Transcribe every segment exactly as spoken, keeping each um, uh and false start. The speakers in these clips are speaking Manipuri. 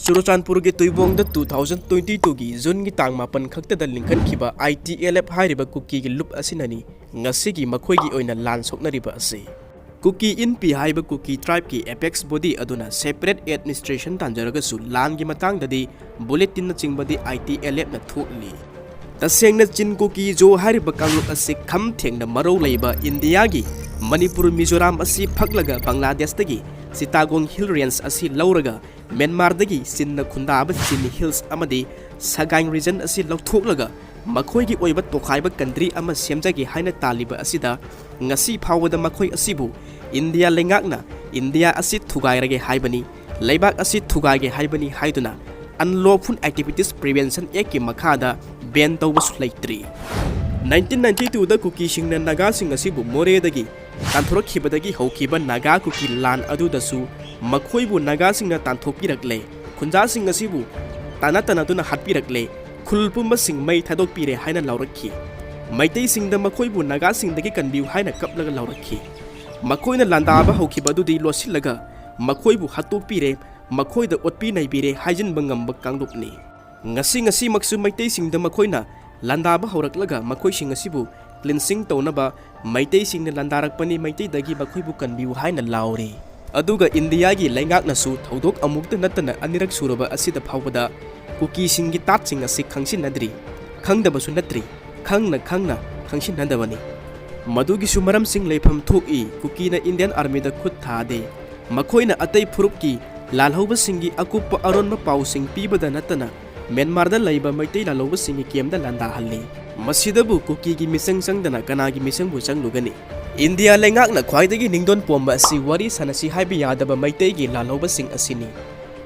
ꯆꯨꯔꯆꯥꯟꯄꯨꯔꯒꯤ ꯇꯨꯏꯕꯣꯡꯗ two thousand twenty twoꯒꯤ ꯖꯨꯟꯒꯤ ꯇꯥꯡ ꯃꯥꯄꯟ ꯈꯛꯇꯗ ꯂꯤꯡꯈꯠꯈꯤꯕ I T L F ꯍꯥꯏꯔꯤꯕ ꯀꯨꯀꯤꯒꯤ ꯂꯨꯞ ꯑꯁꯤꯅꯅꯤ ꯉꯁꯤꯒꯤ ꯃꯈꯣꯏꯒꯤ ꯑꯣꯏꯅ ꯂꯥꯟ ꯁꯣꯛꯅꯔꯤꯕ ꯑꯁꯤ꯫ ꯀꯨꯀꯤ ꯏꯟꯄꯤ ꯍꯥꯏꯕ ꯀꯨꯀꯤ tribeꯀꯤ apex body ꯑꯗꯨꯅ separate administration ꯇꯥꯟꯖꯔꯒꯁꯨ ꯂꯥꯟꯒꯤ ꯃꯇꯥꯡꯗꯗꯤ bulletinꯅꯆꯤꯡꯕꯗꯤ I T L Fꯅ ꯊꯣꯛꯂꯤ꯫ ꯇꯁꯦꯡꯅ ꯆꯤꯟ ꯀꯨꯀꯤ ꯖꯣ ꯍꯥꯏꯔꯤꯕ ꯀꯥꯡꯂꯨꯞ ꯑꯁꯤ ꯈꯝ ꯊꯦꯡꯅ ꯃꯔꯧ ꯂꯩꯕ ꯏꯟꯗꯤꯌꯥꯒꯤ ꯃꯅꯤꯄꯨꯔ ꯃꯤꯖꯣꯔꯥꯝ ꯑꯁꯤ ꯐꯛꯂꯒ ꯕꯪꯒ꯭ꯂꯥꯗꯦꯁꯇꯒꯤ ꯆꯤꯇꯥꯒꯣꯡ Hill Range ꯑꯁꯤ ꯂꯧꯔꯒ ꯃ꯭ꯌꯥꯟꯃꯥꯔꯗꯒꯤ ꯆꯤꯟꯅ ꯈꯨꯟꯗꯥꯕ ꯆꯤꯟ Hills ꯑꯃꯗꯤ ꯁꯒꯥꯏꯡ region ꯑꯁꯤ ꯂꯧꯊꯣꯛꯂꯒ ꯃꯈꯣꯏꯒꯤ ꯑꯣꯏꯕ ꯇꯣꯈꯥꯏꯕ country ꯑꯃ ꯁꯦꯝꯖꯒꯦ ꯍꯥꯏꯅ ꯇꯥꯜꯂꯤꯕ ꯑꯁꯤꯗ ꯉꯁꯤ ꯐꯥꯎꯕꯗ ꯃꯈꯣꯏ ꯑꯁꯤꯕꯨ ꯏꯟꯗꯤꯌꯥ ꯂꯩꯉꯥꯛꯅ ꯏꯟꯗꯤꯌꯥ ꯑꯁꯤ ꯊꯨꯒꯥꯏꯔꯒꯦ ꯍꯥꯏꯕꯅꯤ, ꯂꯩꯕꯥꯛ ꯑꯁꯤ ꯊꯨꯒꯥꯏꯒꯦ ꯍꯥꯏꯕꯅꯤ ꯍꯥꯏꯗꯨꯅ Unlawful Activities Prevention Actꯀꯤ ꯃꯈꯥꯗ ban ꯇꯧꯕꯁꯨ ꯂꯩꯇ꯭ꯔꯤ꯫ Nineteen ninety twoꯗ ꯀꯨꯀꯤꯁꯤꯡꯅ ꯅꯥꯒꯥꯁꯤꯡ ꯑꯁꯤꯕꯨ ꯃꯣꯔꯦꯗꯒꯤ ꯇꯥꯟꯊꯣꯔꯛꯈꯤꯕꯗꯒꯤ ꯍꯧꯈꯤꯕ ꯅꯥꯒꯥ ꯀꯨꯀꯤ ꯂꯥꯟ ꯑꯗꯨꯗꯁꯨ ꯃꯈꯣꯏꯕꯨ ꯅꯥꯒꯥꯁꯤꯡꯅ ꯇꯥꯟꯊꯣꯛꯄꯤꯔꯛꯂꯦ, ꯈꯨꯟꯖꯥꯁꯤꯡ ꯑꯁꯤꯕꯨ ꯇꯥꯟꯅ ꯇꯥꯟꯅꯗꯨꯅ ꯍꯥꯠꯄꯤꯔꯛꯂꯦ, ꯈꯨꯜ ꯄꯨꯝꯕꯁꯤꯡ ꯃꯩ ꯊꯥꯗꯣꯛꯄꯤꯔꯦ ꯍꯥꯏꯅ ꯂꯥꯎꯔꯛꯈꯤ꯫ ꯃꯩꯇꯩꯁꯤꯡꯗ ꯃꯈꯣꯏꯕꯨ ꯅꯥꯒꯥꯁꯤꯡꯗꯒꯤ ꯀꯟꯕꯤꯌꯨ ꯍꯥꯏꯅ ꯀꯞꯂꯒ ꯂꯥꯎꯔꯛꯈꯤ꯫ ꯃꯈꯣꯏꯅ ꯂꯥꯟꯗꯥꯕ ꯍꯧꯈꯤꯕ ꯑꯗꯨꯗꯤ ꯂꯣꯠꯁꯤꯜꯂꯒ ꯃꯈꯣꯏꯕꯨ ꯍꯥꯠꯇꯣꯛꯄꯤꯔꯦ, ꯃꯈꯣꯏꯗ ꯑꯣꯠꯄꯤ ꯅꯩꯕꯤꯔꯦ ꯍꯥꯏꯖꯤꯟꯕ ꯉꯝꯕ ꯀꯥꯡꯂꯨꯞꯅꯤ꯫ ꯉꯁꯤ ꯉꯁꯤꯃꯛꯁꯨ ꯃꯩꯇꯩꯁꯤꯡꯗ ꯃꯈꯣꯏꯅ ꯂꯥꯟꯗꯥꯕ ꯍꯧꯔꯛꯂꯒ ꯃꯈꯣꯏꯁꯤꯡ ꯑꯁꯤꯕꯨ cleansing ꯇꯧꯅꯕ ꯃꯩꯇꯩꯁꯤꯡꯅ ꯂꯥꯟꯗꯥꯔꯛꯄꯅꯤ, ꯃꯩꯇꯩꯗꯒꯤ ꯃꯈꯣꯏꯕꯨ ꯀꯟꯕꯤꯌꯨ ꯍꯥꯏꯅ ꯂꯥꯎꯔꯤ꯫ ꯑꯗꯨꯒ ꯏꯟꯗꯤꯌꯥꯒꯤ ꯂꯩꯉꯥꯛꯅꯁꯨ ꯊꯧꯗꯣꯛ ꯑꯃꯨꯛꯇ ꯅꯠꯇꯅ ꯑꯅꯤꯔꯛ ꯁꯨꯔꯕ ꯑꯁꯤꯗ ꯐꯥꯎꯕꯗ ꯀꯨꯀꯤꯁꯤꯡꯒꯤ ꯇꯥꯠꯁꯤꯡ ꯑꯁꯤ ꯈꯪꯁꯤꯟꯅꯗ꯭ꯔꯤ, ꯈꯪꯗꯕꯁꯨ ꯅꯠꯇ꯭ꯔꯤ, ꯈꯪꯅ ꯈꯪꯅ ꯈꯪꯁꯤꯟꯅꯗꯕꯅꯤ꯫ ꯃꯗꯨꯒꯤꯁꯨ ꯃꯔꯝꯁꯤꯡ ꯂꯩꯐꯝ ꯊꯣꯛꯏ꯫ ꯀꯨꯀꯤꯅ Indian Armyꯗ ꯈꯨꯠ ꯊꯥꯗꯦ꯫ ꯃꯈꯣꯏꯅ ꯑꯇꯩ ꯐꯨꯔꯨꯞꯀꯤ ꯂꯥꯜꯍꯧꯕꯁꯤꯡꯒꯤ ꯑꯀꯨꯞꯄ ꯑꯔꯣꯟꯕ ꯄꯥꯎꯁꯤꯡ ꯄꯤꯕꯗ ꯅꯠꯇꯅ ꯃ꯭ꯌꯥꯟꯃꯥꯔꯗ ꯂꯩꯕ ꯃꯩꯇꯩ ꯂꯥꯜꯍꯧꯕꯁꯤꯡꯒꯤ campꯗ ꯂꯥꯟꯗꯥꯍꯜꯂꯤ꯫ ꯃꯁꯤꯗꯕꯨ ꯀꯨꯀꯤꯒꯤ ꯃꯤꯆꯪ ꯆꯪꯗꯅ ꯀꯅꯥꯒꯤ ꯃꯤꯆꯪꯕꯨ ꯆꯪꯂꯨꯒꯅꯤ? ꯏꯟꯗꯤꯌꯥ ꯂꯩꯉꯥꯛꯅ ꯈ꯭ꯋꯥꯏꯗꯒꯤ ꯅꯤꯡꯗꯣꯟ ꯄꯣꯝꯕ ꯑꯁꯤ ꯋꯥꯔꯤ ꯁꯥꯟꯅꯁꯤ ꯍꯥꯏꯕ ꯌꯥꯗꯕ ꯃꯩꯇꯩꯒꯤ ꯂꯥꯜꯍꯧꯕꯁꯤꯡ ꯑꯁꯤꯅꯤ꯫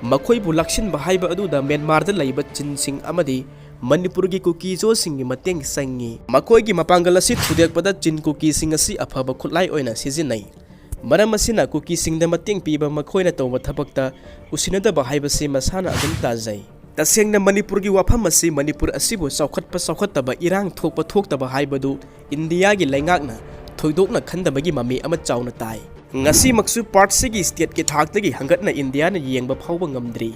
ꯃꯈꯣꯏꯕꯨ ꯂꯥꯛꯁꯤꯟꯕ ꯍꯥꯏꯕ ꯑꯗꯨꯗ ꯃ꯭ꯌꯥꯟꯃꯥꯔꯗ ꯂꯩꯕ ꯆꯤꯟꯁꯤꯡ ꯑꯃꯗꯤ ꯃꯅꯤꯄꯨꯔꯒꯤ ꯀꯨꯀꯤ ꯖꯣꯁꯤꯡꯒꯤ ꯃꯇꯦꯡ ꯆꯪꯉꯤ꯫ ꯃꯈꯣꯏꯒꯤ ꯃꯄꯥꯡꯒꯜ ꯑꯁꯤ ꯊꯨꯗꯦꯛꯄꯗ ꯆꯤꯟ ꯀꯨꯀꯤꯁꯤꯡ ꯑꯁꯤ ꯑꯐꯕ ꯈꯨꯠꯂꯥꯏ ꯑꯣꯏꯅ ꯁꯤꯖꯤꯟꯅꯩ꯫ ꯃꯔꯝ ꯑꯁꯤꯅ ꯀꯨꯀꯤꯁꯤꯡꯗ ꯃꯇꯦꯡ ꯄꯤꯕ ꯃꯈꯣꯏꯅ ꯇꯧꯕ ꯊꯕꯛꯇ ꯎꯁꯤꯟꯅꯗꯕ ꯍꯥꯏꯕꯁꯤ ꯃꯁꯥꯅ ꯑꯗꯨꯝ ꯇꯥꯖꯩ꯫ ꯇꯁꯦꯡꯅ ꯃꯅꯤꯄꯨꯔꯒꯤ ꯋꯥꯐꯝ ꯑꯁꯤ ꯃꯅꯤꯄꯨꯔ ꯑꯁꯤꯕꯨ ꯆꯥꯎꯈꯠꯄ ꯆꯥꯎꯈꯠꯇꯕ, ꯏꯔꯥꯡ ꯊꯣꯛꯄ ꯊꯣꯛꯇꯕ ꯍꯥꯏꯕꯗꯨ ꯏꯟꯗꯤꯌꯥꯒꯤ ꯂꯩꯉꯥꯛꯅ ꯊꯣꯏꯗꯣꯛꯅ ꯈꯟꯗꯕꯒꯤ ꯃꯃꯤ ꯑꯃ ꯆꯥꯎꯅ ꯇꯥꯏ꯫ ꯉꯁꯤꯃꯛꯁꯨ part Cꯒꯤ stateꯀꯤ ꯊꯥꯛꯇꯒꯤ ꯍꯪꯒꯠꯅ ꯏꯟꯗꯤꯌꯥꯅ ꯌꯦꯡꯕ ꯐꯥꯎꯕ ꯉꯝꯗ꯭ꯔꯤ꯫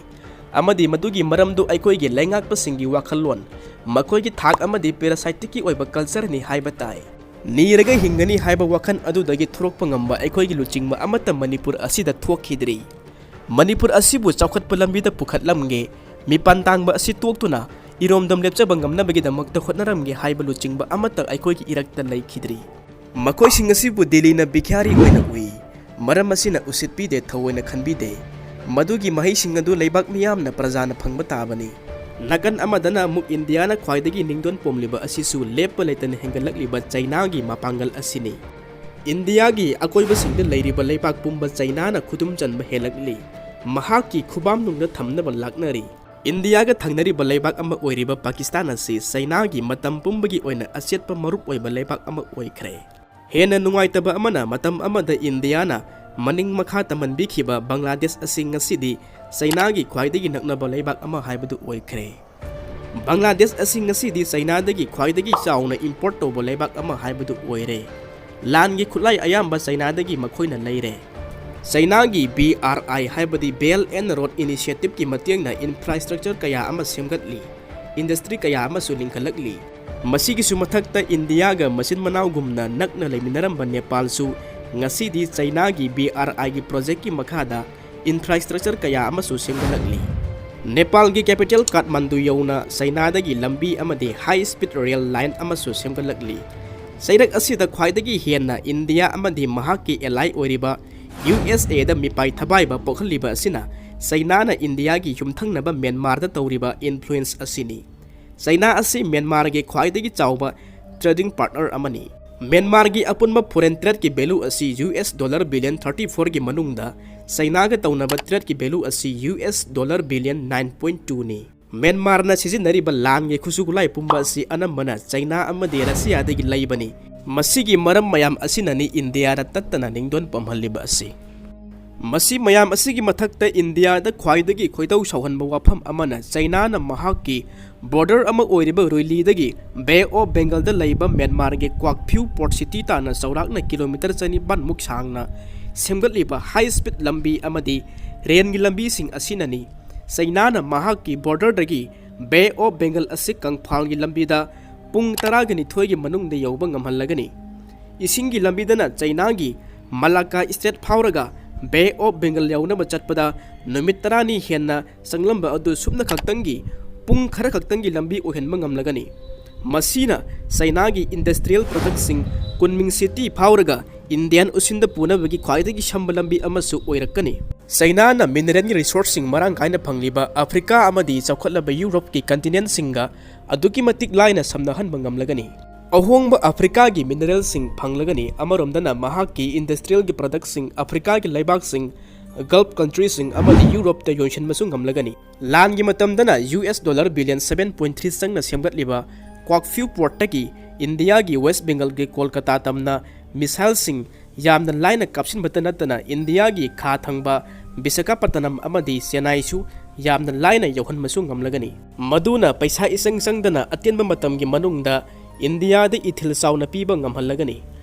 ꯑꯃꯗꯤ ꯃꯗꯨꯒꯤ ꯃꯔꯝꯗꯨ ꯑꯩꯈꯣꯏꯒꯤ ꯂꯩꯉꯥꯛꯄꯁꯤꯡꯒꯤ ꯋꯥꯈꯜꯂꯣꯟ, ꯃꯈꯣꯏꯒꯤ ꯊꯥꯛ ꯑꯃꯗꯤ parasitic ꯑꯣꯏꯕ culture ꯅꯤ ꯍꯥꯏꯕ ꯇꯥꯏ꯫ ꯅꯤꯔꯒ ꯍꯤꯡꯒꯅꯤ ꯍꯥꯏꯕ ꯋꯥꯈꯜ ꯑꯗꯨꯗꯒꯤ ꯊꯣꯔꯛꯄ ꯉꯝꯕ ꯑꯩꯈꯣꯏꯒꯤ ꯂꯨꯆꯤꯡꯕ ꯑꯃꯠꯇ ꯃꯅꯤꯄꯨꯔ ꯑꯁꯤꯗ ꯊꯣꯛꯈꯤꯗ꯭ꯔꯤ꯫ ꯃꯅꯤꯄꯨꯔ ꯑꯁꯤꯕꯨ ꯆꯥꯎꯈꯠꯄ ꯂꯝꯕꯤꯗ ꯄꯨꯈꯠꯂꯝꯒꯦ, ꯃꯤꯄꯥꯟ ꯇꯥꯡꯕ ꯑꯁꯤ ꯇꯣꯛꯇꯨꯅ ꯏꯔꯣꯝꯗꯣꯝ ꯂꯦꯞꯆꯕ ꯉꯝꯅꯕꯒꯤꯗꯃꯛꯇ ꯍꯣꯠꯅꯔꯝꯒꯦ ꯍꯥꯏꯕ ꯂꯨꯆꯤꯡꯕ ꯑꯃꯠꯇ ꯑꯩꯈꯣꯏꯒꯤ ꯏꯔꯛꯇ ꯂꯩꯈꯤꯗ꯭ꯔꯤ꯫ ꯃꯈꯣꯏꯁꯤꯡ ꯑꯁꯤꯕꯨ ꯗꯤꯜꯂꯤꯅ ꯚꯤꯈ꯭ꯌꯥꯔꯤ ꯑꯣꯏꯅ ꯎꯏ꯫ ꯃꯔꯝ ꯑꯁꯤꯅ ꯎꯁꯤꯠꯄꯤꯗꯦ, ꯊꯑꯣꯏꯅ ꯈꯟꯕꯤꯗꯦ꯫ ꯃꯗꯨꯒꯤ ꯃꯍꯩꯁꯤꯡ ꯑꯗꯨ ꯂꯩꯕꯥꯛ ꯃꯤꯌꯥꯝꯅ, ꯄ꯭ꯔꯖꯥꯅ ꯐꯪꯕ ꯇꯥꯕꯅꯤ꯫ ꯅꯥꯀꯟ ꯑꯃꯗꯅ ꯑꯃꯨꯛ ꯏꯟꯗꯤꯌꯥꯅ ꯈ꯭ꯋꯥꯏꯗꯒꯤ ꯅꯤꯡꯗꯣꯟ ꯄꯣꯝꯂꯤꯕ ꯑꯁꯤꯁꯨ ꯂꯦꯞꯄ ꯂꯩꯇꯅ ꯍꯦꯟꯒꯠꯂꯛꯂꯤꯕ ꯆꯩꯅꯥꯒꯤ ꯃꯄꯥꯡꯒꯜ ꯑꯁꯤꯅꯤ꯫ ꯏꯟꯗꯤꯌꯥꯒꯤ ꯑꯀꯣꯏꯕꯁꯤꯡꯗ ꯂꯩꯔꯤꯕ ꯂꯩꯕꯥꯛ ꯄꯨꯝꯕ ꯆꯩꯅꯥꯅ ꯈꯨꯗꯨꯝ ꯆꯟꯕ ꯍꯦꯜꯂꯛꯂꯤ꯫ ꯃꯍꯥꯛꯀꯤ ꯈꯨꯕꯥꯝꯅꯨꯡꯗ ꯊꯝꯅꯕ ꯂꯥꯛꯅꯔꯤ꯫ ꯏꯟꯗꯤꯌꯥꯒ ꯊꯪꯅꯔꯤꯕ ꯂꯩꯕꯥꯛ ꯑꯃ ꯑꯣꯏꯔꯤꯕ ꯄꯥꯀꯤꯁꯇꯥꯟ ꯑꯁꯤ ꯆꯩꯅꯥꯒꯤ ꯃꯇꯝ ꯄꯨꯝꯕꯒꯤ ꯑꯣꯏꯅ ꯑꯆꯦꯠꯄ ꯃꯔꯨꯞ ꯑꯣꯏꯕ ꯂꯩꯕꯥꯛ ꯑꯃ ꯑꯣꯏꯈ꯭ꯔꯦ꯫ ꯍꯦꯟꯅ ꯅꯨꯡꯉꯥꯏꯇꯕ ꯑꯃꯅ, ꯃꯇꯝ ꯑꯃꯗ ꯏꯟꯗꯤꯌꯥꯅ ꯃꯅꯤꯡ ꯃꯈꯥ ꯇꯝꯍꯟꯕꯤꯈꯤꯕ ꯕꯪꯒ꯭ꯂꯥꯗꯦꯁ ꯑꯁꯤ ꯉꯁꯤꯗꯤ ꯆꯩꯅꯥꯒꯤ ꯈ꯭ꯋꯥꯏꯗꯒꯤ ꯅꯛꯅꯕ ꯂꯩꯕꯥꯛ ꯑꯃ ꯍꯥꯏꯕꯗꯨ ꯑꯣꯏꯈ꯭ꯔꯦ꯫ ꯕꯪꯒ꯭ꯂꯥꯗꯦꯁ ꯑꯁꯤ ꯉꯁꯤꯗꯤ ꯆꯩꯅꯥꯗꯒꯤ ꯈ꯭ꯋꯥꯏꯗꯒꯤ ꯆꯥꯎꯅ import ꯇꯧꯕ ꯂꯩꯕꯥꯛ ꯑꯃ ꯍꯥꯏꯕꯗꯨ ꯑꯣꯏꯔꯦ꯫ ꯂꯥꯟꯒꯤ ꯈꯨꯠꯂꯥꯏ ꯑꯌꯥꯝꯕ ꯆꯩꯅꯥꯗꯒꯤ ꯃꯈꯣꯏꯅ ꯂꯩꯔꯦ꯫ ꯆꯩꯅꯥꯒꯤ B R I ꯍꯥꯏꯕꯗꯤ Belt and Road Initiative ꯀꯤ ꯃꯇꯦꯡꯅ infrastructure ꯀꯌꯥ ꯑꯃ ꯁꯦꯝꯒꯠꯂꯤ, industry ꯀꯌꯥ ꯑꯃꯁꯨ ꯂꯤꯡꯈꯠꯂꯛꯂꯤ꯫ ꯃꯁꯤꯒꯤꯁꯨ ꯃꯊꯛꯇ ꯏꯟꯗꯤꯌꯥꯒ ꯃꯆꯤꯟ ꯃꯅꯥꯎꯒꯨꯝꯅ ꯅꯛꯅ ꯂꯩꯃꯤꯟꯅꯔꯝꯕ ꯅꯦꯄꯥꯜꯁꯨ ꯉꯁꯤꯗꯤ ꯆꯩꯅꯥꯒꯤ B R I ꯒꯤ project ꯀꯤ ꯃꯈꯥꯗ infrastructure ꯀꯌꯥ ꯑꯃꯁꯨ ꯁꯦꯝꯒꯠꯂꯛꯂꯤ꯫ ꯅꯦꯄꯥꯜꯒꯤ capital ꯀꯥꯊꯃꯥꯟꯗꯨ ꯌꯧꯅ ꯆꯩꯅꯥꯗꯒꯤ ꯂꯝꯕꯤ ꯑꯃꯗꯤ high speed rail line ꯑꯃꯁꯨ ꯁꯦꯝꯒꯠꯂꯛꯂꯤ꯫ ꯆꯩꯔꯛ ꯑꯁꯤꯗ ꯈ꯭ꯋꯥꯏꯗꯒꯤ ꯍꯦꯟꯅ ꯏꯟꯗꯤꯌꯥ ꯑꯃꯗꯤ ꯃꯍꯥꯛꯀꯤ ally ꯑꯣꯏꯔꯤꯕ U S A ꯗ ꯃꯤꯄꯥꯏ ꯊꯕꯥꯏꯕ ꯄꯣꯛꯍꯜꯂꯤꯕ ꯑꯁꯤꯅ ꯆꯩꯅꯥꯅ ꯏꯟꯗꯤꯌꯥꯒꯤ ꯌꯨꯝꯊꯪꯅꯕ ꯃ꯭ꯌꯥꯟꯃꯥꯔꯗ ꯇꯧꯔꯤꯕ influence ꯑꯁꯤꯅꯤ꯫ ꯆꯩꯅꯥ ꯑꯁꯤ ꯃ꯭ꯌꯥꯟꯃꯥꯔꯒꯤ ꯈ꯭ꯋꯥꯏꯗꯒꯤ ꯆꯥꯎꯕ trading partner ꯑꯃꯅꯤ꯫ ꯃ꯭ꯌꯥꯟꯃꯥꯔꯒꯤ ꯑꯄꯨꯟꯕ foreign trade ꯀꯤ value ꯑꯁꯤ U S dollar billion thirty four ꯒꯤ ꯃꯅꯨꯡꯗ ꯆꯩꯅꯥꯒ ꯇꯧꯅꯕ trade ꯀꯤ value ꯑꯁꯤ U S dollar billion nine point two ꯅꯤ꯫ ꯃ꯭ꯌꯥꯟꯃꯥꯔꯅ ꯁꯤꯖꯤꯟꯅꯔꯤꯕ ꯂꯥꯟꯒꯤ ꯈꯨꯠꯁꯨ ꯈꯨꯠꯂꯥꯏ ꯄꯨꯝꯕ ꯑꯁꯤ ꯑꯅꯝꯕꯅ ꯆꯩꯅꯥ ꯑꯃꯗꯤ ꯔꯁꯤꯌꯥꯗꯒꯤ ꯂꯩꯕꯅꯤ꯫ ꯃꯁꯤꯒꯤ ꯃꯔꯝ ꯃꯌꯥꯝ ꯑꯁꯤꯅꯅꯤ ꯏꯟꯗꯤꯌꯥꯗ ꯇꯠꯇꯅ ꯅꯤꯡꯗꯣꯟ ꯄꯣꯝꯍꯜꯂꯤꯕ ꯑꯁꯤ꯫ ꯃꯁꯤ ꯃꯌꯥꯝ ꯑꯁꯤꯒꯤ ꯃꯊꯛꯇ ꯏꯟꯗꯤꯌꯥꯗ ꯈ꯭ꯋꯥꯏꯗꯒꯤ ꯈꯣꯏꯗꯧ ꯁꯥꯎꯍꯟꯕ ꯋꯥꯐꯝ ꯑꯃꯅ ꯆꯩꯅꯥꯅ ꯃꯍꯥꯛꯀꯤ border ꯑꯃ ꯑꯣꯏꯔꯤꯕ ꯔꯨꯏꯂꯤꯗꯒꯤ Bay of Bengal ꯗ ꯂꯩꯕ ꯃ꯭ꯌꯥꯟꯃꯥꯔꯒꯤ ꯀ꯭ꯋꯥꯛꯐ꯭ꯌꯨ port city ꯇꯥꯟꯅ ꯆꯥꯎꯔꯥꯛꯅ kilometre ꯆꯅꯤꯄꯥꯟ ꯃꯨꯛ ꯁꯥꯡꯅ ꯁꯦꯝꯒꯠꯂꯤꯕ high speed ꯂꯝꯕꯤ ꯑꯃꯗꯤ ꯔꯦꯜꯒꯤ ꯂꯝꯕꯤꯁꯤꯡ ꯑꯁꯤꯅꯅꯤ꯫ ꯆꯩꯅꯥꯅ ꯃꯍꯥꯛꯀꯤ borderꯗꯒꯤ Bay of Bengal ꯑꯁꯤ ꯀꯪꯐꯥꯜꯒꯤ ꯂꯝꯕꯤꯗ ꯄꯨꯡ ꯇꯔꯥꯒ ꯅꯤꯊꯣꯏꯒꯤ ꯃꯅꯨꯡꯗ ꯌꯧꯕ ꯉꯝꯍꯜꯂꯒꯅꯤ꯫ ꯏꯁꯤꯡꯒꯤ ꯂꯝꯕꯤꯗꯅ ꯆꯩꯅꯥꯒꯤ Malacca Strait ꯐꯥꯎꯔꯒ Bay of Bengal ꯌꯧꯅꯕ ꯆꯠꯄꯗ ꯅꯨꯃꯤꯠ ꯇꯔꯥꯅꯤ ꯍꯦꯟꯅ ꯆꯪꯂꯝꯕ ꯑꯗꯨ ꯁꯨꯞꯅ ꯈꯛꯇꯪꯒꯤ ꯄꯨꯡ ꯈꯔ ꯈꯛꯇꯪꯒꯤ ꯂꯝꯕꯤ ꯑꯣꯏꯍꯟꯕ ꯉꯝꯂꯒꯅꯤ꯫ ꯃꯁꯤꯅ ꯆꯩꯅꯥꯒꯤ industrial productꯁꯤꯡ Kunming City ꯐꯥꯎꯔꯒ Indian Oceanꯗ ꯄꯨꯅꯕꯒꯤ ꯈ꯭ꯋꯥꯏꯗꯒꯤ ꯁꯝꯕ ꯂꯝꯕꯤ ꯑꯃꯁꯨ ꯑꯣꯏꯔꯛꯀꯅꯤ꯫ ꯆꯩꯅꯥꯅ mineralꯒꯤ resourceꯁꯤꯡ ꯃꯔꯥꯡ ꯀꯥꯏꯅ ꯐꯪꯂꯤꯕ ꯑꯐ꯭ꯔꯤꯀꯥ ꯑꯃꯗꯤ ꯆꯥꯎꯈꯠꯂꯕ ꯌꯨꯔꯣꯞꯀꯤ continentꯁꯤꯡꯒ ꯑꯗꯨꯛꯀꯤ ꯃꯇꯤꯛ ꯂꯥꯏꯅ ꯁꯝꯅꯍꯟꯕ ꯉꯝꯂꯒꯅꯤ꯫ ꯑꯍꯣꯡꯕ ꯑꯐ꯭ꯔꯤꯀꯥꯒꯤ mineralꯁꯤꯡ ꯐꯪꯂꯒꯅꯤ꯫ ꯑꯃꯔꯣꯝꯗꯅ ꯃꯍꯥꯛꯀꯤ industrialꯒꯤ productꯁꯤꯡ ꯑꯐ꯭ꯔꯤꯀꯥꯒꯤ ꯂꯩꯕꯥꯛꯁꯤꯡ, Gulf countryꯁꯤꯡ ꯑꯃꯗꯤ ꯌꯨꯔꯣꯞꯇ ꯌꯣꯟꯁꯤꯟꯕꯁꯨ ꯉꯝꯂꯒꯅꯤ꯫ ꯂꯥꯟꯒꯤ ꯃꯇꯝꯗꯅ US dollar billion seven point three ꯆꯪꯅ ꯁꯦꯝꯒꯠꯂꯤꯕ Kyaukphyu portꯇꯒꯤ ꯏꯟꯗꯤꯌꯥꯒꯤ West Bengalꯒꯤ ꯀꯣꯜꯀꯇꯥ ꯇꯝꯅ missileꯁꯤꯡ ꯌꯥꯝꯅ ꯂꯥꯏꯅ ꯀꯥꯞꯁꯤꯟꯕꯇ ꯅꯠꯇꯅ ꯏꯟꯗꯤꯌꯥꯒꯤ ꯈꯥ ꯊꯪꯕ ꯕꯤꯁꯥꯈꯥꯄꯠꯇꯅꯝ ꯑꯃꯗꯤ ꯆꯦꯟꯅꯥꯏꯁꯨ ꯌꯥꯝꯅ ꯂꯥꯏꯅ ꯌꯧꯍꯟꯕꯁꯨ ꯉꯝꯂꯒꯅꯤ꯫ ꯃꯗꯨꯅ ꯄꯩꯁꯥ ꯏꯆꯪ ꯆꯪꯗꯅ ꯑꯇꯦꯟꯕ ꯃꯇꯝꯒꯤ ꯃꯅꯨꯡꯗ ꯏꯟꯗꯤꯌꯥꯗ ꯏꯊꯤꯜ ꯆꯥꯎꯅ ꯄꯤꯕ ꯉꯝꯍꯜꯂꯒꯅꯤ꯫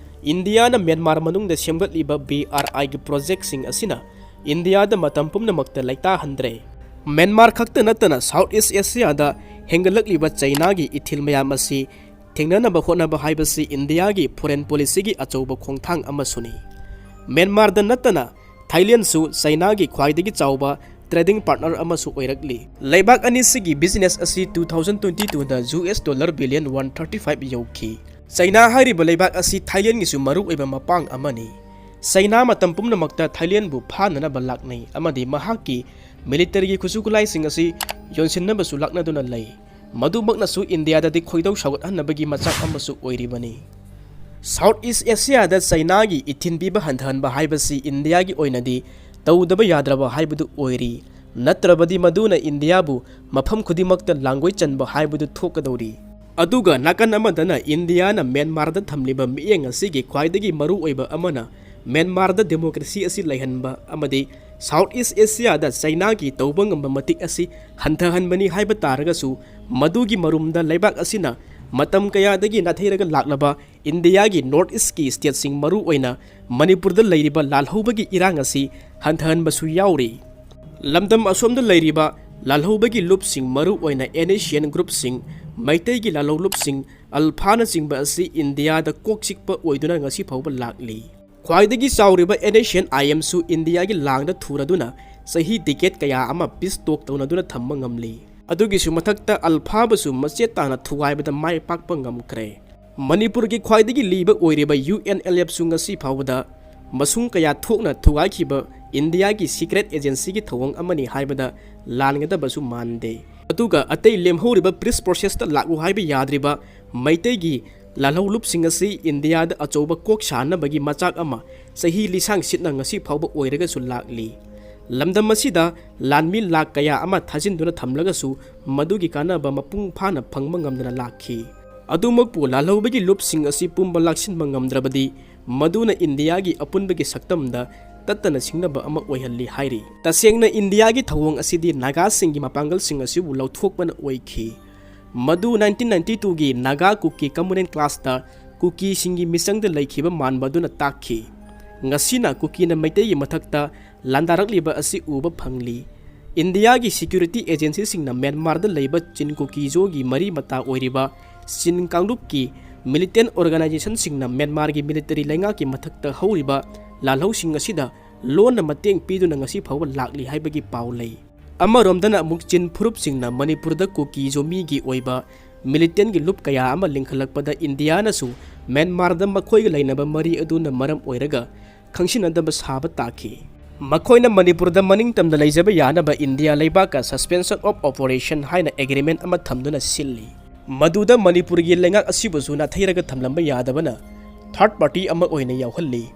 ꯏꯟꯗꯤꯌꯥꯅ ꯃ꯭ꯌꯥꯟꯃꯥꯔ ꯃꯅꯨꯡꯗ ꯁꯦꯝꯒꯠꯂꯤꯕ BRIꯒꯤ projectꯁꯤꯡ ꯑꯁꯤꯅ ꯏꯟꯗꯤꯌꯥꯗ ꯃꯇꯝ ꯄꯨꯝꯅꯃꯛꯇ ꯂꯩꯇꯥꯍꯟꯗ꯭ꯔꯦ꯫ ꯃ꯭ꯌꯥꯟꯃꯥꯔ ꯈꯛꯇ ꯅꯠꯇꯅ South East Asiaꯗ ꯍꯦꯟꯒꯠꯂꯛꯂꯤꯕ ꯆꯩꯅꯥꯒꯤ ꯏꯊꯤꯜ ꯃꯌꯥꯝ ꯑꯁꯤ ꯊꯦꯡꯅꯅꯕ ꯍꯣꯠꯅꯕ ꯍꯥꯏꯕꯁꯤ ꯏꯟꯗꯤꯌꯥꯒꯤ foreign policyꯒꯤ ꯑꯆꯧꯕ ꯈꯣꯡꯊꯥꯡ ꯑꯃꯁꯨꯅꯤ꯫ ꯃ꯭ꯌꯥꯟꯃꯥꯔꯗ ꯅꯠꯇꯅ ꯊꯥꯏꯂꯦꯟꯗꯁꯨ ꯆꯩꯅꯥꯒꯤ ꯈ꯭ꯋꯥꯏꯗꯒꯤ ꯆꯥꯎꯕ trading partner ꯑꯃꯁꯨ ꯑꯣꯏꯔꯛꯂꯤ꯫ ꯂꯩꯕꯥꯛ ꯑꯅꯤꯁꯤꯒꯤ business ꯑꯁꯤ two thousand twenty twoꯗ US dollar billion one thirty five ꯌꯧꯈꯤ꯫ ꯆꯩꯅꯥ ꯍꯥꯏꯔꯤꯕ ꯂꯩꯕꯥꯛ ꯑꯁꯤ ꯊꯥꯏꯂꯦꯟꯗꯒꯤꯁꯨ ꯃꯔꯨꯑꯣꯏꯕ ꯃꯄꯥꯡ ꯑꯃꯅꯤ꯫ ꯆꯩꯅꯥ ꯃꯇꯝ ꯄꯨꯝꯅꯃꯛꯇ ꯊꯥꯏꯂꯦꯟꯗꯕꯨ ꯐꯥꯅꯅꯕ ꯂꯥꯛꯅꯩ ꯑꯃꯗꯤ ꯃꯍꯥꯛꯀꯤ militaryꯒꯤ ꯈꯨꯠꯁꯨ ꯈꯨꯠꯂꯥꯏꯁꯤꯡ ꯑꯁꯤ ꯌꯣꯟꯁꯤꯟꯅꯕꯁꯨ ꯂꯥꯛꯅꯗꯨꯅ ꯂꯩ꯫ ꯃꯗꯨꯃꯛꯅꯁꯨ ꯏꯟꯗꯤꯌꯥꯗꯗꯤ ꯈꯣꯏꯗꯧ ꯁꯥꯎꯒꯠꯍꯟꯅꯕꯒꯤ ꯃꯆꯥꯛ ꯑꯃꯁꯨ ꯑꯣꯏꯔꯤꯕꯅꯤ꯫ South East Asiaꯗ ꯆꯩꯅꯥꯒꯤ ꯏꯊꯤꯟ ꯄꯤꯕ ꯍꯟꯊꯍꯟꯕ ꯍꯥꯏꯕꯁꯤ ꯏꯟꯗꯤꯌꯥꯒꯤ ꯑꯣꯏꯅꯗꯤ ꯇꯧꯗꯕ ꯌꯥꯗ꯭ꯔꯕ ꯍꯥꯏꯕꯗꯨ ꯑꯣꯏꯔꯤ꯫ ꯅꯠꯇ꯭ꯔꯕꯗꯤ ꯃꯗꯨꯅ ꯏꯟꯗꯤꯌꯥꯕꯨ ꯃꯐꯝ ꯈꯨꯗꯤꯡꯃꯛꯇ ꯂꯥꯡꯒꯣꯏ ꯆꯟꯕ ꯍꯥꯏꯕꯗꯨ ꯊꯣꯛꯀꯗꯧꯔꯤ꯫ ꯑꯗꯨꯒ ꯅꯥꯀꯟ ꯑꯃꯗꯅ ꯏꯟꯗꯤꯌꯥꯅ ꯃ꯭ꯌꯥꯟꯃꯥꯔꯗ ꯊꯝꯂꯤꯕ ꯃꯤꯠꯌꯦꯡ ꯑꯁꯤꯒꯤ ꯈ꯭ꯋꯥꯏꯗꯒꯤ ꯃꯔꯨꯑꯣꯏꯕ ꯑꯃꯅ ꯃ꯭ꯌꯥꯟꯃꯥꯔꯗ democracy ꯑꯁꯤ ꯂꯩꯍꯟꯕ ꯑꯃꯗꯤ South East Asiaꯗ ꯆꯩꯅꯥꯒꯤ ꯇꯧꯕ ꯉꯝꯕ ꯃꯇꯤꯛ ꯑꯁꯤ ꯍꯟꯊꯍꯟꯕꯅꯤ ꯍꯥꯏꯕ ꯇꯥꯔꯒꯁꯨ, ꯃꯗꯨꯒꯤ ꯃꯔꯨꯝꯗ ꯂꯩꯕꯥꯛ ꯑꯁꯤꯅ ꯃꯇꯝ ꯀꯌꯥꯗꯒꯤ ꯅꯥꯊꯩꯔꯒ ꯂꯥꯛꯂꯕ ꯏꯟꯗꯤꯌꯥꯒꯤ North Eastꯀꯤ stateꯁꯤꯡ, ꯃꯔꯨꯑꯣꯏꯅ ꯃꯅꯤꯄꯨꯔꯗ ꯂꯩꯔꯤꯕ ꯂꯥꯜꯍꯧꯕꯒꯤ ꯏꯔꯥꯡ ꯑꯁꯤ ꯍꯟꯊꯍꯟꯕꯁꯨ ꯌꯥꯎꯔꯤ꯫ ꯂꯝꯗꯝ ꯑꯁꯣꯝꯗ ꯂꯩꯔꯤꯕ ꯂꯥꯜꯍꯧꯕꯒꯤ ꯂꯨꯞꯁꯤꯡ, ꯃꯔꯨ ꯑꯣꯏꯅ NSCN groupꯁꯤꯡ, ꯃꯩꯇꯩꯒꯤ ꯂꯥꯜꯍꯧ ꯂꯨꯞꯁꯤꯡ, ꯑꯜꯐꯥꯅꯆꯤꯡꯕ ꯑꯁꯤ ꯏꯟꯗꯤꯌꯥꯗ ꯀꯣꯛ ꯆꯤꯛꯄ ꯑꯣꯏꯗꯨꯅ ꯉꯁꯤ ꯐꯥꯎꯕ ꯂꯥꯛꯂꯤ꯫ ꯈ꯭ꯋꯥꯏꯗꯒꯤ ꯆꯥꯎꯔꯤꯕ NSCN IMꯁꯨ ꯏꯟꯗꯤꯌꯥꯒꯤ ꯂꯥꯡꯗ ꯊꯨꯔꯗꯨꯅ ꯆꯍꯤ decade ꯀꯌꯥ ꯑꯃ peace talk ꯇꯧꯅꯗꯨꯅ ꯊꯝꯕ ꯉꯝꯂꯤ꯫ ꯑꯗꯨꯒꯤꯁꯨ ꯃꯊꯛꯇ ꯑꯜꯐꯥꯕꯨꯁꯨ ꯃꯆꯦꯠ ꯇꯥꯅ ꯊꯨꯒꯥꯏꯕꯗ ꯃꯥꯏ ꯄꯥꯛꯄ ꯉꯝꯈ꯭ꯔꯦ꯫ ꯃꯅꯤꯄꯨꯔꯒꯤ ꯈ꯭ꯋꯥꯏꯗꯒꯤ ꯂꯤꯕ ꯑꯣꯏꯔꯤꯕ UNLFꯁꯨ ꯉꯁꯤ ꯐꯥꯎꯕꯗ ꯃꯁꯨꯡ ꯀꯌꯥ ꯊꯣꯛꯅ ꯊꯨꯒꯥꯏꯈꯤꯕ ꯏꯟꯗꯤꯌꯥꯒꯤ secret agencyꯒꯤ ꯊꯧꯑꯣꯡ ꯑꯃꯅꯤ ꯍꯥꯏꯕꯗ ꯂꯥꯟꯒꯗꯕꯁꯨ ꯃꯥꯟꯗꯦ꯫ ꯑꯗꯨꯒ ꯑꯇꯩ ꯂꯦꯝꯍꯧꯔꯤꯕ peace processꯇ ꯂꯥꯛꯎ ꯍꯥꯏꯕ ꯌꯥꯗ꯭ꯔꯤꯕ ꯃꯩꯇꯩꯒꯤ ꯂꯥꯜꯍꯧ ꯂꯨꯞꯁꯤꯡ ꯑꯁꯤ ꯏꯟꯗꯤꯌꯥꯗ ꯑꯆꯧꯕ ꯀꯣꯛ ꯁꯥꯅꯕꯒꯤ ꯃꯆꯥꯛ ꯑꯃ ꯆꯍꯤ ꯂꯤꯁꯥꯡ ꯁꯤꯠꯅ ꯉꯁꯤ ꯐꯥꯎꯕ ꯑꯣꯏꯔꯒꯁꯨ ꯂꯥꯛꯂꯤ꯫ ꯂꯝꯗꯝ ꯑꯁꯤꯗ ꯂꯥꯟꯃꯤ ꯂꯥꯛ ꯀꯌꯥ ꯑꯃ ꯊꯥꯖꯤꯟꯗꯨꯅ ꯊꯝꯂꯒꯁꯨ ꯃꯗꯨꯒꯤ ꯀꯥꯟꯅꯕ ꯃꯄꯨꯡ ꯐꯥꯅ ꯐꯪꯕ ꯉꯝꯗꯅ ꯂꯥꯛꯈꯤ꯫ ꯑꯗꯨꯃꯛꯄꯨ ꯂꯥꯜꯍꯧꯕꯒꯤ ꯂꯨꯞꯁꯤꯡ ꯑꯁꯤ ꯄꯨꯝꯕ ꯂꯥꯛꯁꯤꯟꯕ ꯉꯝꯗ꯭ꯔꯕꯗꯤ ꯃꯗꯨꯅ ꯏꯟꯗꯤꯌꯥꯒꯤ ꯑꯄꯨꯟꯕꯒꯤ ꯁꯛꯇꯝꯗ ꯇꯠꯇꯅ ꯁꯤꯡꯅꯕ ꯑꯃ ꯑꯣꯏꯍꯜꯂꯤ ꯍꯥꯏꯔꯤ꯫ ꯇꯁꯦꯡꯅ ꯏꯟꯗꯤꯌꯥꯒꯤ ꯊꯧꯑꯣꯡ ꯑꯁꯤꯗꯤ ꯅꯥꯒꯥꯁꯤꯡꯒꯤ ꯃꯄꯥꯡꯒꯜꯁꯤꯡ ꯑꯁꯤꯕꯨ ꯂꯧꯊꯣꯛꯄꯅ ꯑꯣꯏꯈꯤ꯫ ꯃꯗꯨ nineteen ninety twoꯒꯤ ꯅꯥꯒꯥ ꯀꯨꯀꯤ Commonwealth Classꯇ ꯀꯨꯀꯤꯁꯤꯡꯒꯤ ꯃꯤꯆꯪꯗ ꯂꯩꯈꯤꯕ ꯃꯥꯟꯕ ꯑꯗꯨꯅ ꯇꯥꯛꯈꯤ꯫ ꯉꯁꯤꯅ ꯀꯨꯀꯤꯅ ꯃꯩꯇꯩꯒꯤ ꯃꯊꯛꯇ ꯂꯥꯟꯗꯥꯔꯛꯂꯤꯕ ꯑꯁꯤ ꯎꯕ ꯐꯪꯂꯤ꯫ ꯏꯟꯗꯤꯌꯥꯒꯤ security agencyꯁꯤꯡꯅ ꯃ꯭ꯌꯥꯟꯃꯥꯔꯗ ꯂꯩꯕ ꯆꯤꯟ ꯀꯨꯀꯤꯖꯣꯒꯤ ꯃꯔꯤ ꯃꯇꯥ ꯑꯣꯏꯔꯤꯕ ꯆꯤꯟ ꯀꯥꯡꯂꯨꯞꯀꯤ militant organizationꯁꯤꯡꯅ ꯃ꯭ꯌꯥꯟꯃꯥꯔꯒꯤ military ꯂꯩꯉꯥꯛꯀꯤ ꯃꯊꯛꯇ ꯍꯧꯔꯤꯕ ꯂꯥꯜꯍꯧꯁꯤꯡ ꯑꯁꯤꯗ ꯂꯣꯟꯅ ꯃꯇꯦꯡ ꯄꯤꯗꯨꯅ ꯉꯁꯤ ꯐꯥꯎꯕ ꯂꯥꯛꯂꯤ ꯍꯥꯏꯕꯒꯤ ꯄꯥꯎ ꯂꯩ꯫ ꯑꯃꯔꯣꯝꯗꯅ ꯑꯃꯨꯛ ꯆꯤꯟ ꯐꯨꯔꯨꯞꯁꯤꯡꯅ ꯃꯅꯤꯄꯨꯔꯗ ꯀꯨꯀꯤ ꯖꯣꯃꯤꯒꯤ ꯑꯣꯏꯕ militantꯒꯤ ꯂꯨꯞ ꯀꯌꯥ ꯑꯃ ꯂꯤꯡꯈꯠꯂꯛꯄꯗ ꯏꯟꯗꯤꯌꯥꯅꯁꯨ ꯃ꯭ꯌꯥꯟꯃꯥꯔꯗ ꯃꯈꯣꯏꯒ ꯂꯩꯅꯕ ꯃꯔꯤ ꯑꯗꯨꯅ ꯃꯔꯝ ꯑꯣꯏꯔꯒ ꯈꯪꯁꯤꯟꯅꯗꯕ ꯁꯥꯕ ꯇꯥꯈꯤ꯫ ꯃꯈꯣꯏꯅ ꯃꯅꯤꯄꯨꯔꯗ ꯃꯅꯤꯡꯇꯝꯅ ꯂꯩꯖꯕ ꯌꯥꯅꯕ ꯏꯟꯗꯤꯌꯥ ꯂꯩꯕꯥꯛꯀ suspension of operation ꯍꯥꯏꯅ agreement ꯑꯃ ꯊꯝꯗꯨꯅ ꯁꯤꯜꯂꯤ꯫ ꯃꯗꯨꯗ ꯃꯅꯤꯄꯨꯔꯒꯤ ꯂꯩꯉꯥꯛ ꯑꯁꯤꯕꯨꯁꯨ ꯅꯥꯊꯩꯔꯒ ꯊꯝꯂꯝꯕ ꯌꯥꯗꯕꯅ third party ꯑꯃ ꯑꯣꯏꯅ ꯌꯥꯎꯍꯜꯂꯤ꯫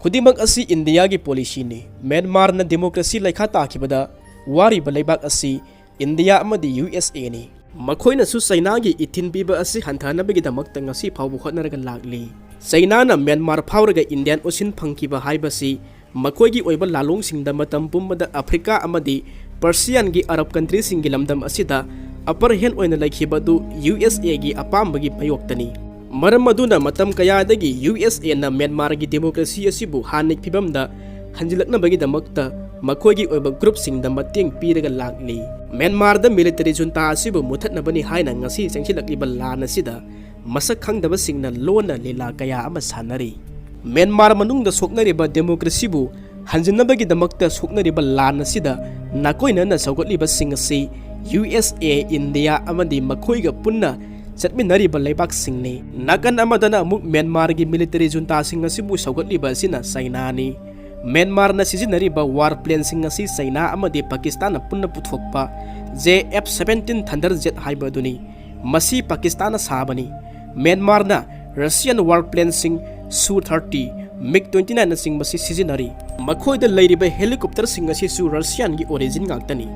ꯈꯨꯗꯤꯡꯃꯛ ꯑꯁꯤ ꯏꯟꯗꯤꯌꯥꯒꯤ policyꯅꯤ꯫ ꯃ꯭ꯌꯥꯟꯃꯥꯔꯅ democracy ꯂꯩꯈꯥ ꯇꯥꯈꯤꯕꯗ ꯋꯥꯔꯤꯕ ꯂꯩꯕꯥꯛ ꯑꯁꯤ ꯏꯟꯗꯤꯌꯥ ꯑꯃꯗꯤ USAꯅꯤ꯫ ꯃꯈꯣꯏꯅꯁꯨ ꯆꯩꯅꯥꯒꯤ ꯏꯊꯤꯟ ꯄꯤꯕ ꯑꯁꯤ ꯍꯟꯊꯍꯟꯅꯕꯒꯤꯗꯃꯛꯇ ꯉꯁꯤ ꯐꯥꯎꯕ ꯍꯣꯠꯅꯔꯒ ꯂꯥꯛꯂꯤ꯫ ꯆꯩꯅꯥꯅ ꯃ꯭ꯌꯥꯟꯃꯥꯔ ꯐꯥꯎꯔꯒ Indian Ocean ꯐꯪꯈꯤꯕ ꯍꯥꯏꯕꯁꯤ ꯃꯈꯣꯏꯒꯤ ꯑꯣꯏꯕ ꯂꯥꯂꯣꯡꯁꯤꯡꯗ ꯃꯇꯝ ꯄꯨꯝꯕꯗ ꯑꯐ꯭ꯔꯤꯀꯥ ꯑꯃꯗꯤ ꯄꯔꯁꯤꯌꯥꯟꯒꯤ ꯑꯔꯕ countryꯁꯤꯡꯒꯤ ꯂꯝꯗꯝ ꯑꯁꯤꯗ upper hand ꯑꯣꯏꯅ ꯂꯩꯈꯤꯕ ꯑꯗꯨ USAꯒꯤ ꯑꯄꯥꯝꯕꯒꯤ ꯃꯥꯌꯣꯛꯇꯅꯤ꯫ ꯃꯔꯝ ꯑꯗꯨꯅ ꯃꯇꯝ ꯀꯌꯥꯗꯒꯤ USAꯅ ꯃ꯭ꯌꯥꯟꯃꯥꯔꯒꯤ democracy ꯑꯁꯤꯕꯨ ꯍꯥꯟꯅꯒꯤ ꯐꯤꯕꯝꯗ ꯍꯟꯖꯤꯜꯂꯛꯅꯕꯒꯤꯗꯃꯛꯇ ꯃꯈꯣꯏꯒꯤ ꯑꯣꯏꯕ ꯒ꯭ꯔꯨꯞꯁꯤꯡꯗ ꯃꯇꯦꯡ ꯄꯤꯔꯒ ꯂꯥꯛꯂꯤ꯫ ꯃ꯭ꯌꯥꯟꯃꯥꯔꯗ ꯃꯤꯂꯤꯇꯔꯤ ꯖꯨꯟꯇꯥ ꯑꯁꯤꯕꯨ ꯃꯨꯊꯠꯅꯕꯅꯤ ꯍꯥꯏꯅ ꯉꯁꯤ ꯆꯪꯁꯤꯜꯂꯛꯂꯤꯕ ꯂꯥꯟ ꯑꯁꯤꯗ ꯃꯁꯛ ꯈꯪꯗꯕꯁꯤꯡꯅ ꯂꯣꯟꯅ ꯂꯤꯂꯥ ꯀꯌꯥ ꯑꯃ ꯁꯥꯟꯅꯔꯤ꯫ ꯃ꯭ꯌꯥꯟꯃꯥꯔ ꯃꯅꯨꯡꯗ ꯁꯣꯛꯅꯔꯤꯕ ꯗꯦꯃꯣꯀ꯭ꯔꯦꯁꯤꯕꯨ ꯍꯟꯖꯤꯟꯅꯕꯒꯤꯗꯃꯛꯇ ꯁꯣꯛꯅꯔꯤꯕ ꯂꯥꯟ ꯑꯁꯤꯗ ꯅꯥꯀꯣꯏꯅꯅ ꯁꯧꯒꯠꯂꯤꯕꯁꯤꯡ ꯑꯁꯤ ꯌꯨ ꯑꯦꯁ ꯑꯦ, ꯏꯟꯗꯤꯌꯥ ꯑꯃꯗꯤ ꯃꯈꯣꯏꯒ ꯄꯨꯟꯅ ꯆꯠꯃꯤꯟꯅꯔꯤꯕ ꯂꯩꯕꯥꯛꯁꯤꯡꯅꯤ꯫ ꯅꯥꯀꯟ ꯑꯃꯗꯅ ꯑꯃꯨꯛ ꯃ꯭ꯌꯥꯟꯃꯥꯔꯒꯤ ꯃꯤꯂꯤꯇꯔꯤ ꯖꯨꯟꯇꯥꯁꯤꯡ ꯑꯁꯤꯕꯨ ꯁꯧꯒꯠꯂꯤꯕ ꯑꯁꯤꯅ ꯆꯩꯅꯥꯅꯤ꯫ ꯃ꯭ꯌꯥꯟꯃꯥꯔꯅ ꯁꯤꯖꯤꯟꯅꯔꯤꯕ ꯋꯥꯔ ꯄ꯭ꯂꯦꯟꯁꯤꯡ ꯑꯁꯤ ꯆꯩꯅꯥ ꯑꯃꯗꯤ ꯄꯥꯀꯤꯁꯇꯥꯟꯅ ꯄꯨꯟꯅ ꯄꯨꯊꯣꯛꯄ ꯖꯦ ꯑꯦꯐ ꯁꯚꯦꯟꯇꯤꯟ ꯊꯟꯗꯔ ꯖꯦꯠ ꯍꯥꯏꯕ ꯑꯗꯨꯅꯤ꯫ ꯃꯁꯤ ꯄꯥꯀꯤꯁꯇꯥꯟꯅ ꯁꯥꯕꯅꯤ꯫ ꯃ꯭ꯌꯥꯟꯃꯥꯔꯅ ꯔꯁꯤꯌꯥꯟ ꯋꯥꯔ ꯄ꯭ꯂꯦꯟꯁꯤꯡ ꯁꯨ ꯊꯥꯔꯇꯤ, ꯃꯤꯒ ꯇ꯭ꯋꯦꯟꯇꯤ ꯅꯥꯏꯟꯅꯆꯤꯡꯕ ꯑꯁꯤ ꯁꯤꯖꯤꯟꯅꯔꯤ꯫ ꯃꯈꯣꯏꯗ ꯂꯩꯔꯤꯕ ꯍꯦꯂꯤꯀꯣꯞꯇꯔꯁꯤꯡ ꯑꯁꯤꯁꯨ ꯔꯁꯤꯌꯥꯟꯒꯤ ꯑꯣꯔꯤꯖꯤꯟ ꯉꯥꯛꯇꯅꯤ꯫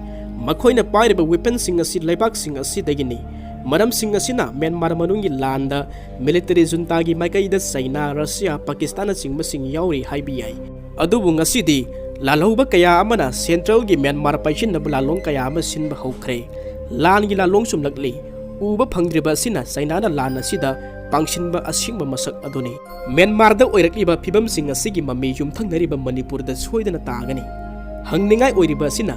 ꯃꯈꯣꯏꯅ ꯄꯥꯏꯔꯤꯕ ꯋꯦꯄꯟꯁꯤꯡ ꯑꯁꯤ ꯂꯩꯕꯥꯛꯁꯤꯡ ꯑꯁꯤꯗꯒꯤꯅꯤ꯫ ꯃꯔꯝꯁꯤꯡ ꯑꯁꯤꯅ ꯃ꯭ꯌꯥꯟꯃꯥꯔ ꯃꯅꯨꯡꯒꯤ ꯂꯥꯟꯗ ꯃꯤꯂꯤꯇꯔꯤ ꯖꯨꯟꯇꯥꯒꯤ ꯃꯥꯏꯀꯩꯗ ꯆꯩꯅꯥ, ꯔꯁꯤꯌꯥ, ꯄꯥꯀꯤꯁꯇꯥꯟꯅꯆꯤꯡꯕꯁꯤꯡ ꯌꯥꯎꯔꯤ ꯍꯥꯏꯕ ꯌꯥꯏ꯫ ꯑꯗꯨꯕꯨ ꯉꯁꯤꯗꯤ ꯂꯥꯜꯍꯧꯕ ꯀꯌꯥ ꯑꯃꯅ ꯁꯦꯟꯇ꯭ꯔꯦꯜꯒꯤ ꯃ꯭ꯌꯥꯟꯃꯥꯔ ꯄꯥꯏꯁꯤꯟꯅꯕ ꯂꯥꯜꯂꯣꯡ ꯀꯌꯥ ꯑꯃ ꯁꯤꯟꯕ ꯍꯧꯈ꯭ꯔꯦ꯫ ꯂꯥꯟꯒꯤ ꯂꯥꯜꯂꯣꯡ ꯆꯨꯝꯂꯛꯂꯤ꯫ ꯎꯕ ꯐꯪꯗ꯭ꯔꯤꯕ ꯑꯁꯤꯅ ꯆꯩꯅꯥꯅ ꯂꯥꯟ ꯑꯁꯤꯗ ꯄꯥꯡꯁꯤꯟꯕ ꯑꯁꯦꯡꯕ ꯃꯁꯛ ꯑꯗꯨꯅꯤ꯫ ꯃ꯭ꯌꯥꯟꯃꯥꯔꯗ ꯑꯣꯏꯔꯛꯂꯤꯕ ꯐꯤꯕꯝꯁꯤꯡ ꯑꯁꯤꯒꯤ ꯃꯃꯤ ꯌꯨꯝꯊꯪꯅꯔꯤꯕ ꯃꯅꯤꯄꯨꯔꯗ ꯁꯣꯏꯗꯅ ꯇꯥꯒꯅꯤ꯫ ꯍꯪꯅꯤꯡꯉꯥꯏ ꯑꯣꯏꯔꯤꯕ ꯑꯁꯤꯅ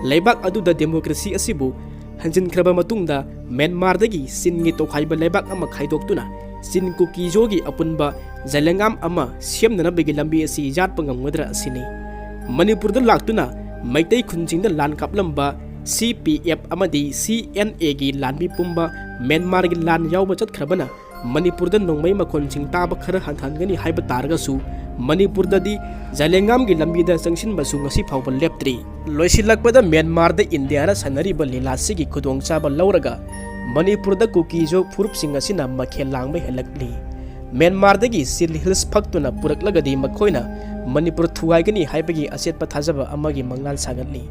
ꯂꯩꯕꯥꯛ ꯑꯗꯨꯗ ꯗꯦꯃꯣꯀ꯭ꯔꯦꯁꯤ ꯑꯁꯤꯕꯨ ꯍꯟꯖꯤꯟꯈ꯭ꯔꯕ ꯃꯇꯨꯡꯗ ꯃ꯭ꯌꯥꯟꯃꯥꯔꯗꯒꯤ ꯆꯤꯟꯒꯤ ꯇꯣꯈꯥꯏꯕ ꯂꯩꯕꯥꯛ ꯑꯃ ꯈꯥꯏꯗꯣꯛꯇꯨꯅ ꯆꯤꯟ ꯀꯨꯀꯤꯖꯣꯒꯤ ꯑꯄꯨꯟꯕ ꯖꯂꯦꯉꯥꯝ ꯑꯃ ꯁꯦꯝꯅꯅꯕꯒꯤ ꯂꯝꯕꯤ ꯑꯁꯤ ꯌꯥꯠꯄ ꯉꯝꯒꯗ꯭ꯔꯥ ꯑꯁꯤꯅꯤ꯫ ꯃꯅꯤꯄꯨꯔꯗ ꯂꯥꯛꯇꯨꯅ ꯃꯩꯇꯩ ꯈꯨꯟꯁꯤꯡꯗ ꯂꯥꯟ ꯀꯥꯞꯂꯝꯕ ꯁꯤ ꯄꯤ ꯑꯦꯐ ꯑꯃꯗꯤ ꯁꯤ ꯑꯦꯟ ꯑꯦꯒꯤ ꯂꯥꯟꯃꯤ ꯄꯨꯝꯕ ꯃ꯭ꯌꯥꯟꯃꯥꯔꯒꯤ ꯂꯥꯟ ꯌꯥꯎꯕ ꯆꯠꯈ꯭ꯔꯕꯅ ꯃꯅꯤꯄꯨꯔꯗ ꯅꯣꯡꯃꯩ ꯃꯈꯣꯟꯁꯤꯡ ꯇꯥꯕ ꯈꯔ ꯍꯟꯊꯍꯟꯒꯅꯤ ꯍꯥꯏꯕ ꯇꯥꯔꯒꯁꯨ ꯃꯅꯤꯄꯨꯔꯗꯗꯤ ꯖꯂꯦꯉꯥꯝꯒꯤ ꯂꯝꯕꯤꯗ ꯆꯪꯁꯤꯟꯕꯁꯨ ꯉꯁꯤ ꯐꯥꯎꯕ ꯂꯦꯞꯇ꯭ꯔꯤ꯫ ꯂꯣꯏꯁꯤꯜꯂꯛꯄꯗ ꯃ꯭ꯌꯥꯟꯃꯥꯔꯗ ꯏꯟꯗꯤꯌꯥꯅ ꯁꯥꯟꯅꯔꯤꯕ ꯂꯤꯂꯥꯁꯤꯒꯤ ꯈꯨꯗꯣꯡꯆꯥꯕ ꯂꯧꯔꯒ ꯃꯅꯤꯄꯨꯔꯗ ꯀꯨꯀꯤꯖꯣ ꯐꯨꯔꯨꯞꯁꯤꯡ ꯑꯁꯤꯅ ꯃꯈꯦꯜ ꯂꯥꯡꯕ ꯍꯦꯜꯂꯛꯂꯤ꯫ ꯃ꯭ꯌꯥꯟꯃꯥꯔꯗꯒꯤ ꯁꯤꯜ ꯍꯤꯜꯁ ꯐꯛꯇꯨꯅ ꯄꯨꯔꯛꯂꯒꯗꯤ ꯃꯈꯣꯏꯅ ꯃꯅꯤꯄꯨꯔ ꯊꯨꯒꯥꯏꯒꯅꯤ ꯍꯥꯏꯕꯒꯤ ꯑꯆꯦꯠꯄ ꯊꯥꯖꯕ ꯑꯃꯒꯤ ꯃꯉꯥꯜ ꯁꯥꯒꯠꯂꯤ꯫